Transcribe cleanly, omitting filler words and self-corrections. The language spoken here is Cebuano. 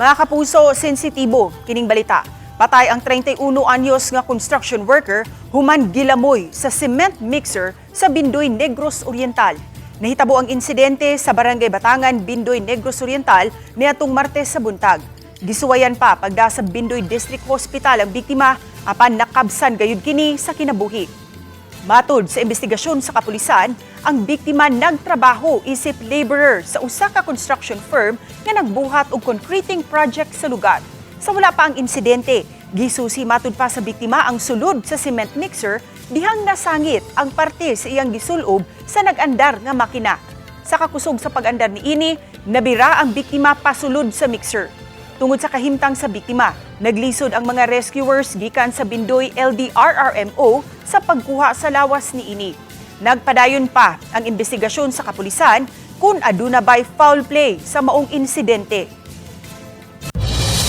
Mga kapuso, sensitibo kining balita. Patay ang 31 anyos nga construction worker human gilamoy sa cement mixer sa Bindoy, Negros Oriental. Nahitabo ang insidente sa Barangay Batangan, Bindoy, Negros Oriental niadtong Martes sa buntag. Gisuwayan pa pagda sa Bindoy District Hospital ang biktima apan nakabsan gayud kini sa kinabuhi. Matod sa investigasyon sa kapulisan, ang biktima nagtrabaho isip laborer sa usa ka construction firm nga nagbuhat og concreting project sa lugar. Sa wala pa ang insidente, gisusi matud pa sa biktima ang sulod sa cement mixer dihang nasangit ang parte sa iyang gisulob sa nag-andar nga makina. Sa kakusog sa pag-andar niini, nabira ang biktima pasulod sa mixer. Tungod sa kahimtang sa biktima, naglisod ang mga rescuers gikan sa Bindoy LDRRMO sa pagkuha sa lawas niini. Nagpadayon pa ang investigasyon sa kapulisan kung aduna bay foul play sa maong insidente.